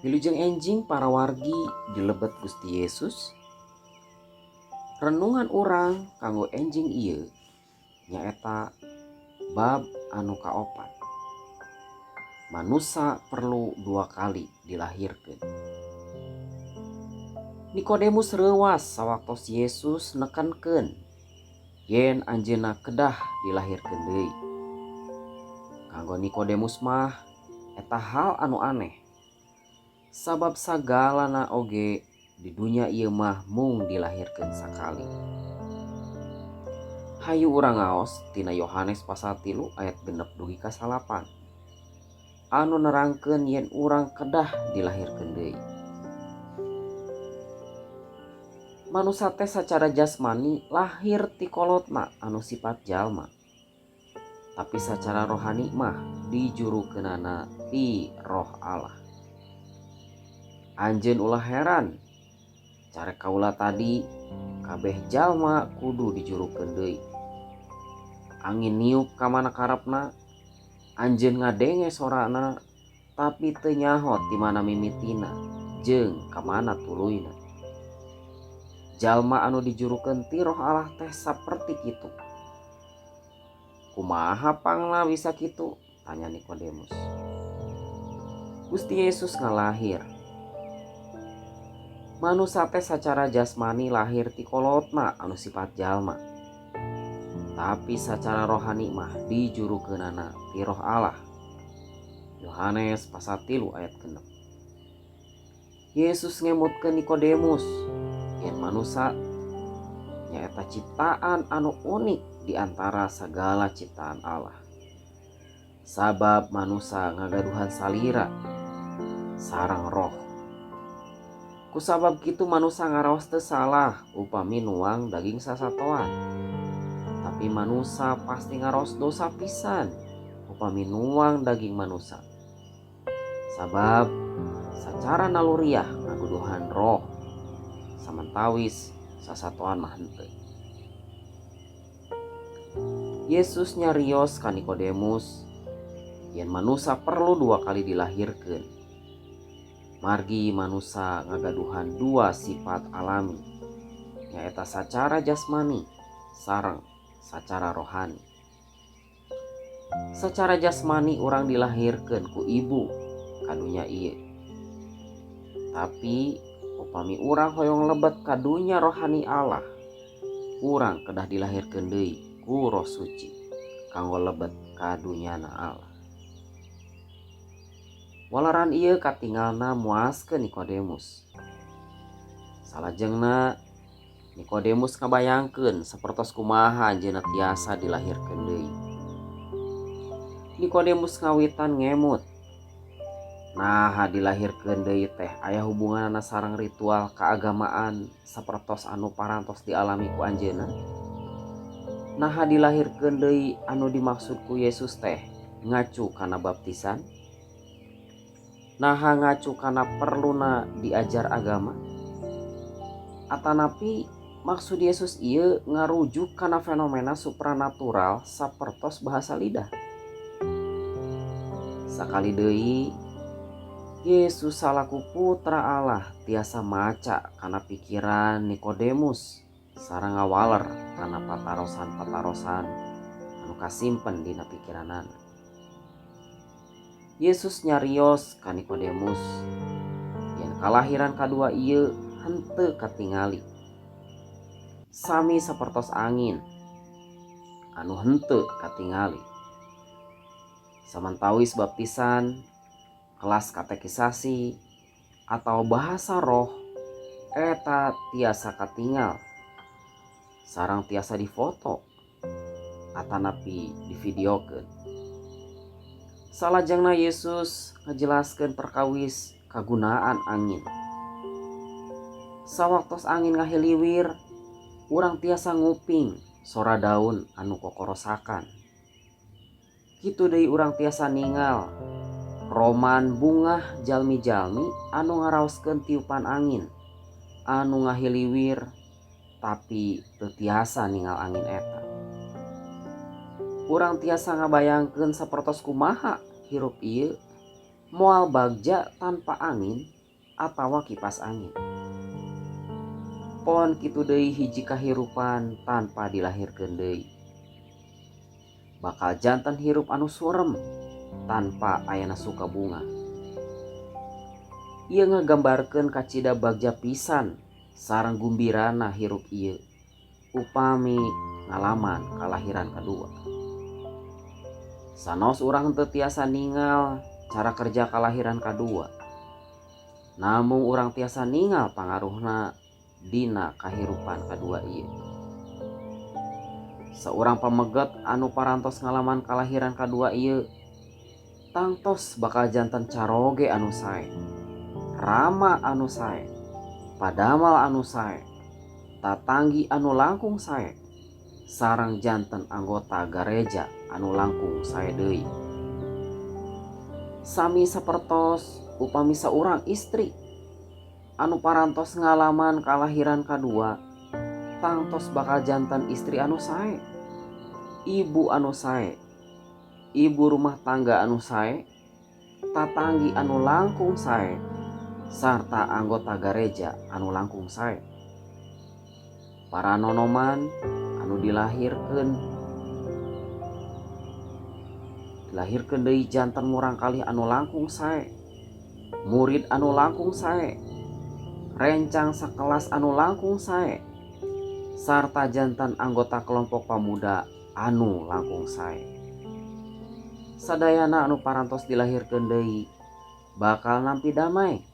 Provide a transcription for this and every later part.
Wilujeng enjing para wargi di lebet Gusti Yesus. Renungan urang kanggo enjing ieu nyaeta bab anu kaopat. Manusa perlu dua kali dilahirkeun. Nikodemus reuwas sawaktos Yesus nekankeun yen anjeunna kedah dilahirkeun deui. Kanggo Nikodemus mah eta hal anu aneh. Sabab sagalana oge di dunya ieu mah mung dilahirkeun sakali. Hayu urang ngaos tina Yohanes pasal 3 ayat 6 dugi ka 9. Anu nerangkeun yen urang kedah dilahirkeun deui. Manusa teh sacara jasmani lahir ti kolotna anu sifat jalma. Tapi sacara rohani mah dijurukeunana ti Roh Allah. Anjeun ulah heran, care kaula tadi kabeh jalma kudu dijurukeun deui. Angin niup ka mana karepna, anjeun ngadenge sorana, tapi teu nyaho ti mana mimitina jeung ka mana tuluyna. Jalma anu dijurukeun ti Roh Allah teh saperti kitu. Kumaha pangna bisa kitu? Tanya Nikodemus. Gusti Yesus ngalahir. Manusa teh sacara jasmani lahir ti kolotna anu sifat jalma. Tapi sacara rohani mah dijurukeunana ti Roh Allah. Yohanes pasal 3 ayat 6. Yesus ngemutkeun Nikodemus yen manusa nyaeta ciptaan anu unik di antara sagala ciptaan Allah. Sabab manusa ngagaduhan salira sareng roh. Kusabab kitu manusa ngaraos teu salah upami nuang daging sasatoan. Tapi manusa pasti ngaraos dosa pisan upami nuang daging manusa. Sabab sacara naluriah ngaguduhan roh samentawis sasatoan mah henteu. Yesus nyarios ka Nikodemus yen manusa perlu dua kali dilahirkeun. Margi manusa ngagaduhan dua sifat alami, nyaeta sacara jasmani sareng sacara rohani. Sacara jasmani urang dilahirkeun ku ibu ka dunya ieu. Tapi upami urang hoyong lebet ka dunya rohani Allah, urang kedah dilahirkeun deui ku Roh Suci kanggo lebet ka dunyana Allah. Waleran ieu katingalna muaskeun Nikodemus. Salajengna Nikodemus ngabayangkeun sapertos kumaha anjeunna tiasa dilahirkeun deui. Nikodemus ngawitan ngemut. Naha dilahirkeun deui teh aya hubunganna sareng ritual keagamaan sapertos anu parantos dialami ku anjeunna. Naha dilahirkeun deui anu dimaksud ku Yesus teh ngacu kana baptisan? Naha ngacu kana perluna diajar agama? Atanapi maksud Yesus ieu ngarujuk kana fenomena supranatural sapertos bahasa lidah? Sakali deui Yesus salaku putra Allah tiasa maca kana pikiran Nikodemus sareng ngawaler kana patarosan-patarosan anu kasimpen dina pikiranana. Yesus nyarios ka Nikodemus yen kalahiran kadua ieu henteu katingali. Sami sapertos angin anu henteu katingali. Samantawis baptisan, kelas katekisasi, atau bahasa roh eta tiasa katingal sareng tiasa difoto atanapi divideokeun. Salajengna Yesus ngajelaskeun perkawis kagunaan angin. Sawaktos angin ngahiliwir, urang tiasa nguping sora daun anu kokorosakan. Kitu deui urang tiasa ningal roman bungah jalmi-jalmi anu ngaraoskeun tiupan angin anu ngahiliwir tapi teu tiasa ningal angin eta. Urang tiasa ngabayangkeun sapertos kumaha hirup ieu. Moal bagja tanpa angin atawa kipas angin. Pon kitu deui hiji kahirupan tanpa dilahirkeun deui. Bakal janten hirup anu surem tanpa ayana suka bungah. Ieu ngagambarkeun kacida bagja pisan sareng gumbirana hirup ieu upami ngalaman kalahiran kadua. Sanaos urang teu tiasa ningal cara kerja kalahiran kadua. Namung urang tiasa ningal pangaruhna dina kahirupan kadua ieu. Saurang pameget anu parantos ngalaman kalahiran kadua ieu tangtos bakal janten caroge anu sae, rama anu sae, padamal anu sae, tatanggi anu langkung sae, sareng janten anggota gareja anu langkung sae deui. Sami sapertos upami saurang istri anu parantos ngalaman kalahiran kadua tangtos bakal janten istri anu sae, ibu anu sae, ibu rumah tangga anu sae, tatanggi anu langkung sae, sarta anggota gareja anu langkung sae. Para nonoman anu dilahirkeun deui janten murangkalih anu langkung sae, murid anu langkung sae, rencang sakelas anu langkung sae, sarta janten anggota kelompok pamuda anu langkung sae. Sadayana anu parantos dilahirkeun deui bakal nampi damai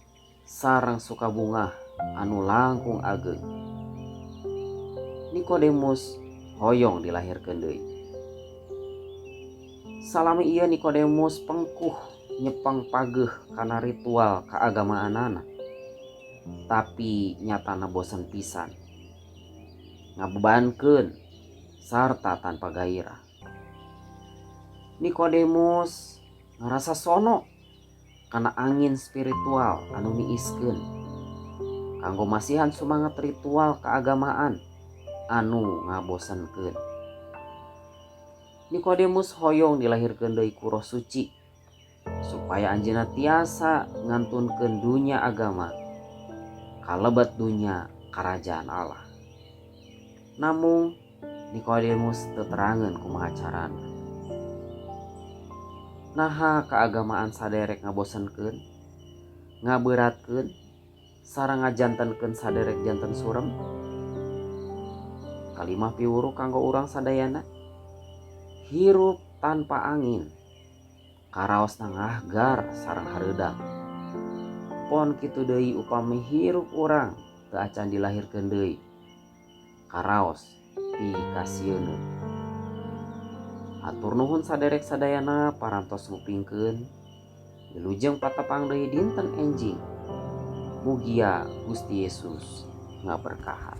sareng suka bungah anu langkung ageng. Nikodemus hoyong dilahirkeun deui. Salami ieu Nikodemus pengkuh nyepeng pageh kana ritual keagamaanana. Tapi nyatana bosen pisan. Ngabebankeun sarta tanpa gairah. Nikodemus ngarasa sono kana angin spiritual anu niiskeun kanggo masihan sumangat ritual keagamaan anu ngabosenkeun. Nikodemus hoyong dilahirkeun deui ku Roh Suci supaya anjeunna tiasa ngantunkeun dunya agama kalebet dunya karajaan Allah. Namung Nikodemus teu terangeun kumaha carana. Naha keagamaan saderek ngabosenkeun, ngaberatkeun, sareng ngajantenkeun saderek janten surem? Kalimah piwuruh kanggo urang sadayana. Hirup tanpa angin, karaosna ngahgar sareng hareudang. Pon kitu deui upami hirup urang teu acan dilahirkeun deui, karaos pikasieuneun. Hatur nuhun saderek sadayana parantos ngupingkeun. Wilujeng patepang deui dinten enjing. Mugia Gusti Yesus ngaberkahan.